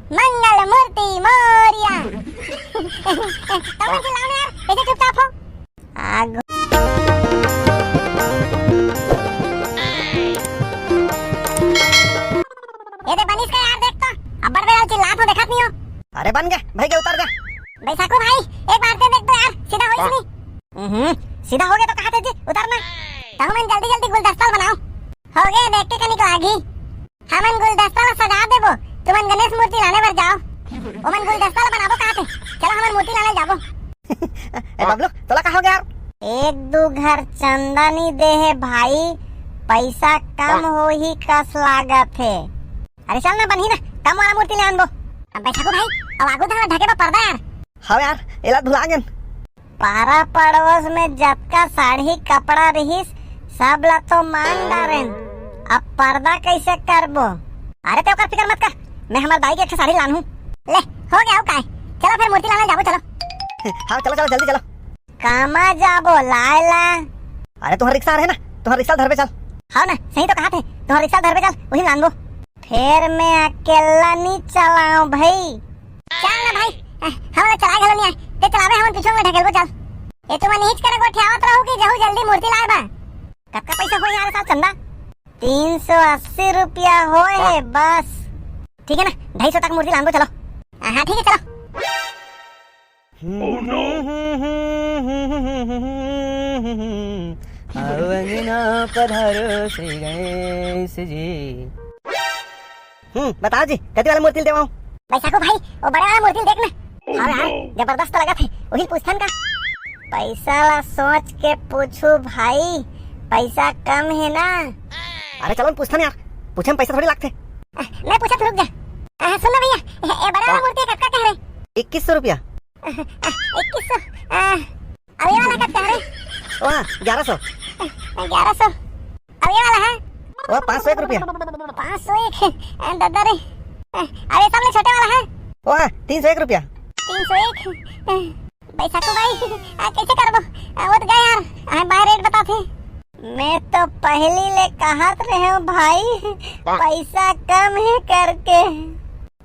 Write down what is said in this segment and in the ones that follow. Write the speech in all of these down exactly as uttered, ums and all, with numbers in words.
मंगल मूर्ति मोरिया। तुमन चिल्लाओ ना यार, कैसे चुपचाप हो? आगो। ये दे बनिस का यार, देख तो, अब्बड़ बेरा ले चिल्लात हो, देखत नहीं हो। अरे बन गे, भई गे, उतर जा। बैसाखू भाई, एक बार दे देख तो यार, सीधा होइस नहीं। हम्म, सीधा हो गे तो कहा थे जी, उतर ना। तहु मन जल्दी जल्दी गुलदस्ता बनाओ। हो गे, देख के कनिक लागी। हमन गुलदस्ता ला सजा देबो, तुमन गणेश मूर्ति लाने बर जाओ। ओमन गुलदस्ता ला बनाबो कहा थे, चलो हमन मूर्ति लाने जाबो। ए बबलू, तोला का हो गे यार? एक दू घर चंदा नी दे हे भाई, पैसा कम होही कस लागत हे। अरे चल ना, बनही ना, कम वाला मूर्ति ले आनबो। अब बैसाखू भाई, अब आगू धार ढके बा पर्दा यार। हव यार, एला भुला गेन। पारा पड़ोस में जतका साड़ी कपड़ा रिहिस, सब ला तो मांग डारेन। अब पर्दा कैसे करबो? अरे ते ओकर फिकर मत कर, मैं हमर दाई के एक ठे साड़ी लानहूं। ले, हो गे अउ काय? चलो फिर मूर्ति लाने जाबो, चलो। हाँ, चलो, चलो, जल्दी चलो। कामा जाबो लाए ला? अरे तुहर रिक्शा रहे ना, तुहर रिक्शा धरबे चल। हाँ ना, सही तो कहा थे, तुहर रिक्शा धरबे चल, वही लानबो। फेर मैं अकेल्ला नी चलाओं भई। चल ना भाई, अ, हमन ला चलाए घलो नी आए, ते चलाबे, हमन पीछू में ढकेलबो, चल। ए तुमन इहीच करा गोठियावत रहू कि जहू जल्दी मूर्ति लाए बा। कतका पैसा होही यार साहब चंदा? तीन सौ अस्सी रुपया होए हे बस। ठीक है ना, ढाई सौ तक मूर्ति लानबो, चलो। हाँ, ठीक है, चलो। Oh no! आओ अंगना पधारो श्री गणेश जी। हम्म, बताओ जी, कति वाला मूर्ति ल देवाऊं? बैसाखू भाई, वो बड़े वाला मूर्ति ल देख ना। Oh हाँ यार, no! जबरदस्त लगत हे, वही पूछथन का। पैसा ला सोच के पूछू भाई, पैसा कम हे ना? अरे चलो न पूछथन यार, पूछे में पैसा थोड़ी लागथे। अ, मैं पूछत रुक जा। अ, सुन ना भैया, ए, ए बड़ा वाला हाँ। मूर्ति कतका कह रहे? इक्कीस सौ रुपया। अ, अ, इक्कीस सौ। अ, अब ये वाला कतका कह रहे? वहाँ, ग्यारह सौ। अ, ग्यारह सौ। अब ये वाला है? वह पाँच सौ एक रुपया। पाँच सौ एक? अ, दद्दा रे। अ, अब ये सबले छोटे वाला है? वह तीन सौ एक रुपया। तीन सौ एक? अ, बैसाखू भाई, आ, कैसे करबो? आ, वो तो गए यार, आ, बाय रेट बताथे। मैं तो पहली ले कहत रहे हूँ भाई, पैसा कम है करके।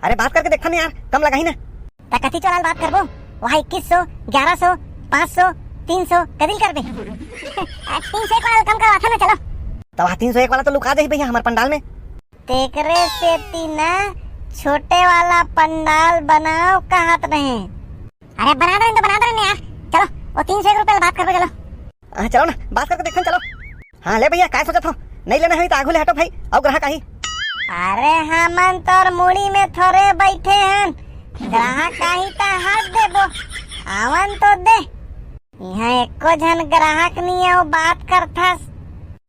अरे बात करके देखा नहीं यार, कम लगाही ना। त कति वाला बात करबो? वहाँ इक्कीस सौ, ग्यारह सौ, पाँच सौ, तीन सौ, कतिल करबे? आ, तीन सौ एक वाला कम करवाथा ना, चलो। तो वहाँ तीन सौ एक वाला तो लुका जाही भैया हमारे पंडाल में। तेकरे सेती ना छोटे वाला पंडाल बनाओ कहत रहे। अरे बना दे तो बना दे यार। चलो, वो तीन सौ एक रुपया बात करबो, चलो। हाँ, चलो ना, बात करके देखन, चलो। हाँ, ले भैया, काय सोचत हो? नहीं लेना है तो आगू ले हटो भाई, अउ ग्राहक आही। अरे हमन तोर मुड़ी में थोरे बैठे हन, ग्राहक आही त हट देबो, आवन तो दे। इहाँ एको झन ग्राहक नहीं है, वो बात करथस।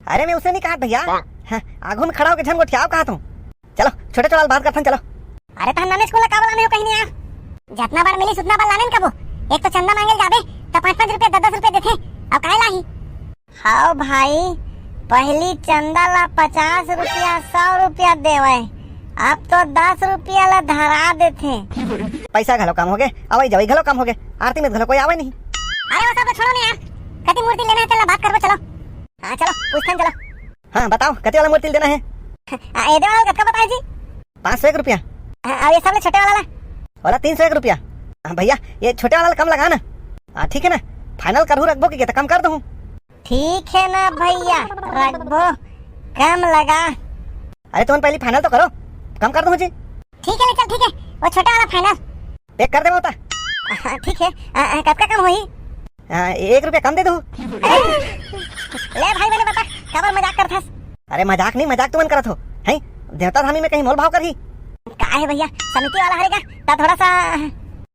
अरे मैं उसे नहीं कहा भैया, हाँ, आगू में खड़ा होके झन गोठियाओ कहा तू। चलो, छोटे चोला बात करथन, चलो। अरे तहन ननेश कुला काबर लाने हो कहीं नहीं यार? जतना बार मिलिस उतना बार लाने न कबो। एक तो चंदा मांगे ल जाबे, त पाँच पाँच रुपया, दस दस रुपया देथे। अब काहे लाही? हाओ भाई, पहली चंदा ला पचास रुपया, सौ रुपया देवे, अब तो दस रुपया ला धरा देथे। पैसा घलो कम होगे, अवई जवई घलो कम होगे, आरती में घलो कोई आवे नहीं। अरे वो सब तो छोड़ो नहीं यार, कति मूर्ति लेना है तेला बात करबो, चलो। हाँ चलो, पूछथन चलो। हाँ, बताओ, कति वाला मूर्ति ल देना है? आ, ये दे वाला कतका बताए जी? पाँच सौ एक रुपया। हाँ, और ये सबले छोटे वाला ला? वाला तीन सौ एक रुपया। हाँ, भैया, ये छोटे वाला ला कम लगा ना। हाँ, ठीक है ना, final करहू रखबो कि त कम कर दूँ। ठीक है ना भैया, रखबो, कम लगा। अरे तुमन पहली final तो करो, कम कर दूँ जी। ठीक है, ले चल, ठीक है, वो छोटा वाला final। Pack कर दे वो ता। हाँ, ठीक है। आ, आ, कतका कम होही? आ, एक रुपया कम दे दो। ले भाई, मैंने बता, काबर मजाक करथस? अरे मजाक नहीं, मजाक तुमन करत हो, हैं? देवता धामी में कहीं मोल भाव करही? का है भैया, समिति वाला हरेगा, ता थोड़ा सा।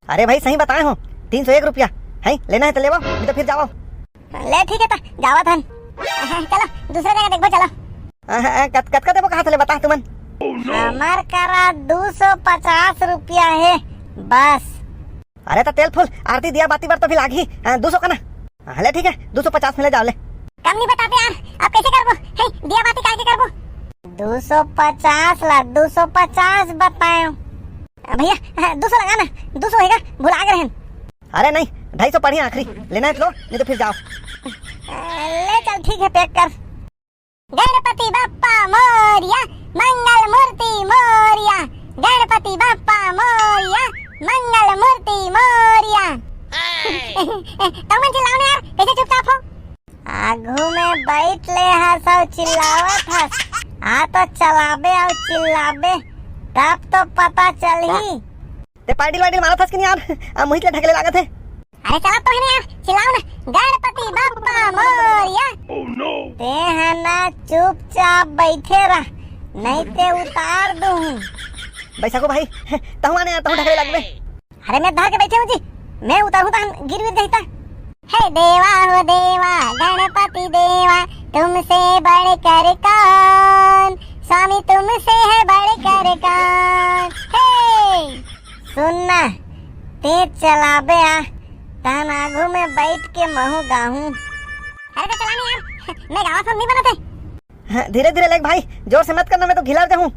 अरे भाई, सही बताए हो, तीन सौ एक रुपया, हैं? लेना है तो लेवो, नहीं तो फिर जाओ। ले ठीक है, ता जावत हन। चलो, दूसरा जगह देखबो, चलो। हाँ, हाँ, कत-, कतका देबो कहा ले बता तुमन? हमार करा दो सौ पचास रुपया है बस। अरे त तेल फूल, आरती दिया बाती बर तो भी लागही, हाँ, दो सौ का ना। हाँ, ले ठीक है, दो सौ पचास में ले जाओ ले। कम नहीं बताते यार, अब कैसे करबो? हे, दिया बाती काय के करबो? दो सौ पचास ला, दो सौ पचास बतायो। भैया, हाँ, दो सौ लगा ना, दो सौ होएगा, भुला गए रहन। अरे नहीं, ढाई सौ पड़ी आखिरी, लेना है तो लो, नहीं तो फिर जाओ। ले चल ठीक है, pack कर। गणपति बप्पा मोरिया, मंगल मूर्ति मोरिया, गणपति बप्पा मोरिया, मंगल मूर्ति मोरिया। तुमन चिल्लाओ ना यार, कैसे चुपचाप हो? आगू में बैठ ले हस अउ चिल्लावत हस। आ तो चलाबे अउ चिल्लाबे, तब तो पता चलही। ते पाटिल वाटिल मारत हस कि नहीं यार? आ, मुहित ले ढकेले लागत हे। अरे चला तो है ना यार, चिल्लाओ ना, गणपति बप्पा मोरिया। ते है ना चुपचाप बैठे रह, नहीं ते उतार दूं। बैसाखू भाई, तहु आने यार, तहु ढकेले लागबे। अरे मैं धर के बैठे हूँ जी, मैं उतारू तो गिर विर जाता। हे देवा हो देवा, गणपति देवा, तुमसे बढ़कर कौन, स्वामी तुमसे है बढ़कर कौन। हे सुन ना, ते चलाबे आ, तहन आगू में बैठ के महू गाहूं। अरे तो चला नहीं यार, मैं गावा सब नहीं बनत है। धीरे धीरे लेग भाई, जोर से मत करना, मैं तो घिलर जाहूं।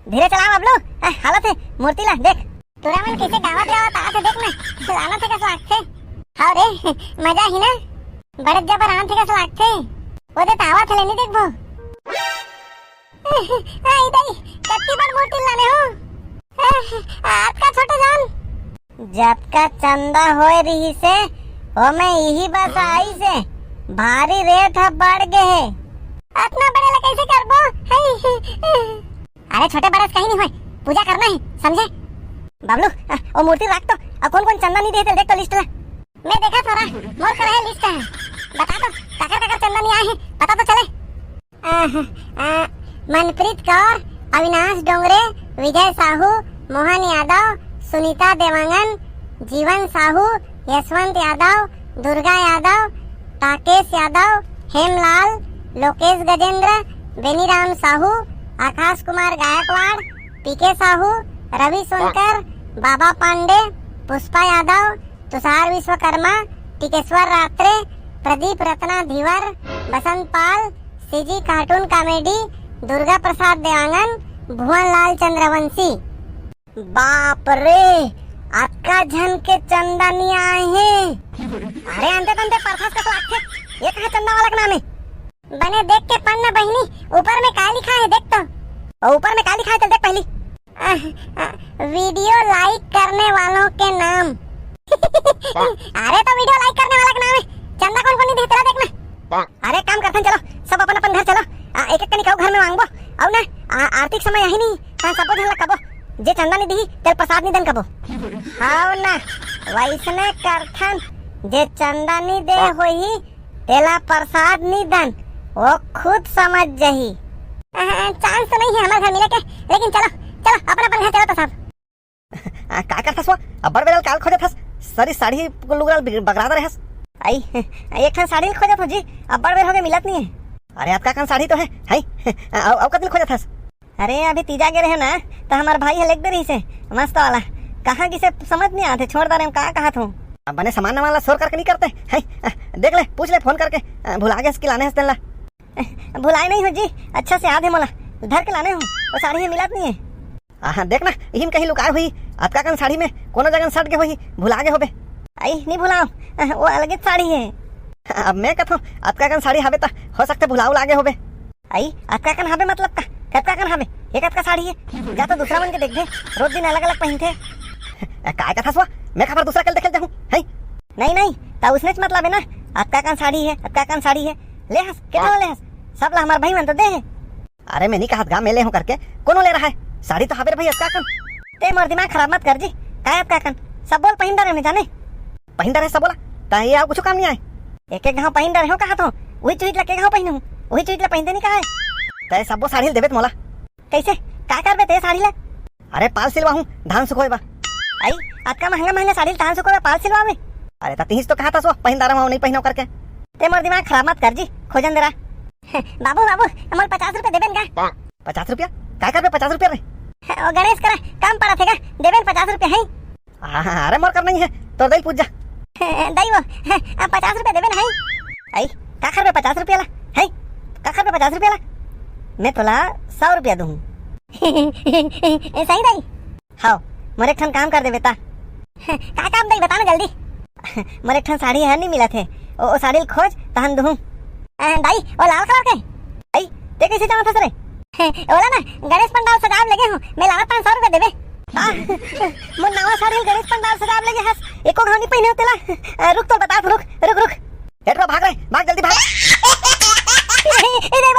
धीरे चलाओ बबलू, आ, हालत है मूर्ति ला देख। तुरा मन कैसे गावत गावत आथे देख ना, लाना थे कस लागथे। हाँ रे, मजा ही ना, बड़े जबर आन थे कस लागथे। वो दे तावा थे लेनी देखबो। आई दई, कत्ती बड़ मूर्ति लाने हो। आ, अतका छोटे जान। जतका चंदा होए रहिसे, ओमे इही बस आइसे। भारी रेट ह बढ़ गे हे। अतना बड़े ला कैसे करबो? हई। अरे छोटे बड़े से कहीं नहीं होए, पूजा करना है, समझे? बबलू, आ, वो मूर्ति रख तो, और कौन कौन चंदा नहीं दे थे, देख तो लिस्ट ला। मैं देखा थोड़ा, मोर कर है लिस्ट है। बता तो, काकर काकर चंदा नहीं आए हैं, पता तो चले। आह, आ, मनप्रीत कौर, अविनाश डोंगरे, विजय साहू, मोहन यादव, सुनीता देवांगन, जीवन साहू, यशवंत यादव, दुर्गा यादव, राकेश यादव, हेमलाल, लोकेश गजेंद्र, बेनीराम साहू, आकाश कुमार गायकवाड़, पीके साहू, रवि सोनकर, बाबा पांडे, पुष्पा यादव, तुषार विश्वकर्मा, टिकेश्वर रात्रे, प्रदीप रत्ना धीवर, बसंत पाल, CG cartoon comedy, Durga Prasad Dewangan, भुवन लाल चंद्रवंशी। बाप रे, अतका झन के चंदा नहीं आए हे। अरे अंते तंते परसाद कस लागथे, ये कहाँ चंदा वाला के नाम है? बने देख के पढ़ ना बहिनी, ऊपर में का लिखा है देख तो। और ऊपर में का लिखा है चल देख पहली। आह, आ, वीडियो लाइक करने वालों के नाम। अरे तो वीडियो लाइक करने वाला के नाम है, चंदा कौन कौन नहीं देते देख ना। अरे काम करथन, चलो सब अपन अपन घर चलो। आ, एक एक कनी कहू घर में मांगबो। अउ ना, आ, आरती के समय यही नहीं, तहाँ सबो झन ला कबो, जे चंदा नहीं दिही तेल प्रसाद नहीं दन कबो। हाँ ना, वैसने करथन, जे चंदा नहीं दे होही, तेला प्रसाद नहीं दन, वो खुद समझ जही। चांस तो नहीं है हमारे घर मिले के, लेकिन चलो, चलो अपन अपन घर चलो तो सब। आ, का करथस वो? अब्बड़ बेर ले काल खोजत हस, सरी साड़ी लुगरा ल बगरा दे रहस। आई, एक ठन साड़ी खोजत हो जी, अब्बड़ बेर हो गे मिलत नहीं है। अरे अतका कन साड़ी तो है, है। अउ, अउ कतिल खोजत हस? अरे अभी तीजा गे रहे ना, तो हमार भाई ह लेग दे रही से, मस्त वाला। कहाँ गिसे समझ नहीं आते, छोड़ दे रहे हम, का कहत हूँ। अब बने सामान वाला शोर करके नहीं करते, है। देख ले, पूछ ले फोन करके, भुला गे हस कि लाने हस तेन ला। भुलाए नहीं हो जी, अच्छा से याद है मोला, धर के लाने हो, वो साड़ी में मिलत नहीं है। हाँ, देख ना, इहिम कहीं लुकाए हुई, अतका कन साड़ी में कोनो जगह सट गे होही, भुला गे होबे। आई, नहीं भुलाओ, वो अलगे साड़ी है। अब मैं कथों, अतका कन साड़ी हवे त हो सकते भुलाओ लागे होबे। आई, अतका कन हवे मतलब का? कतका कन हवे? ये कतका साड़ी है? जा तो दूसरा मन के देख दे, रोज दिन अलग-अलग पहिनथे। ए, काय कथस वो? मैं खबर दूसरा कल देखे जाहूँ, है? नहीं, नहीं, त उसने च मतलब है ना, अतका कन साड़ी है, अतका कन साड़ी है। ले हस, केतना ले हस? सब ला हमार भाई मन तो दे है। अरे मैं नहीं कहत गा, मैं ले हूँ करके, कोनो ले रहा है? साड़ी तो हवे रे भाई, अतका कन। ते मोर दिमाग खराब मत कर जी, काय अतका कन? सब बोल पहिन डरे में जाने। पहिन डरे सब बोला, त ये अउ कुछ काम नहीं आए। एक एक घाव पहिन डरे हो कहा तो, वही चुईत ला के घाव पहिनू, वही चुईत ला पहिनते नहीं कहा है। तय सबो साड़ी ल देबे त मोला। कैसे? का करबे ते साड़ी ला? अरे पाल सिलवाहूँ, धान सुखोए बा। आई, अतका महंगा महंगा साड़ी ल धान सुखोए बा, पाल सिलवावे? अरे त तिहिस तो कहा था सो, पहिन डारा हूँ, नहीं पहिनो करके। ते मोर दिमाग खराब मत कर जी, खोजन दे रहा। बाबू, बाबू, मोल पचास रुपया देबेन का? पचास रुपया? काय करबे पचास रुपया रे? ओ गणेश करा, काम पड़ा थे का? देबेन पचास रुपया है? हाँ, हाँ, अरे मोर कर नहीं है, तोर दई पूछ जा। दई वो, आ, पचास रुपया देबे ना है? आई, का करबे पचास रुपया ला? है? का करबे पचास रुपया ला? मैं तोला सौ रुपया दूँ। ए, सही दई? हाँ, मोर एक ठन काम कर देबे ता। का काम दई, बता ना जल्दी। मोर एक ठन साड़ी है, नहीं मिलत है। ओ, ओ साड़ी ल खोज, तहन दूँ। आ, दाई, ओ लाल कलर के? दाई, ते कैसे जानत हस रे? ओला ना, गणेश पंडाल सजाव लगे हूँ, मैं लावत पाँच सौ रुपया देबे। आ, मोर नवा साड़ी गणेश पंडाल सजाब लगे हस, एको घाव नहीं पहिने हो तेला। आ, रुक तो बता, रुक, रुक, रुक। हेट रो, भाग रे, भाग जल्दी भाग। ए, ए, ए,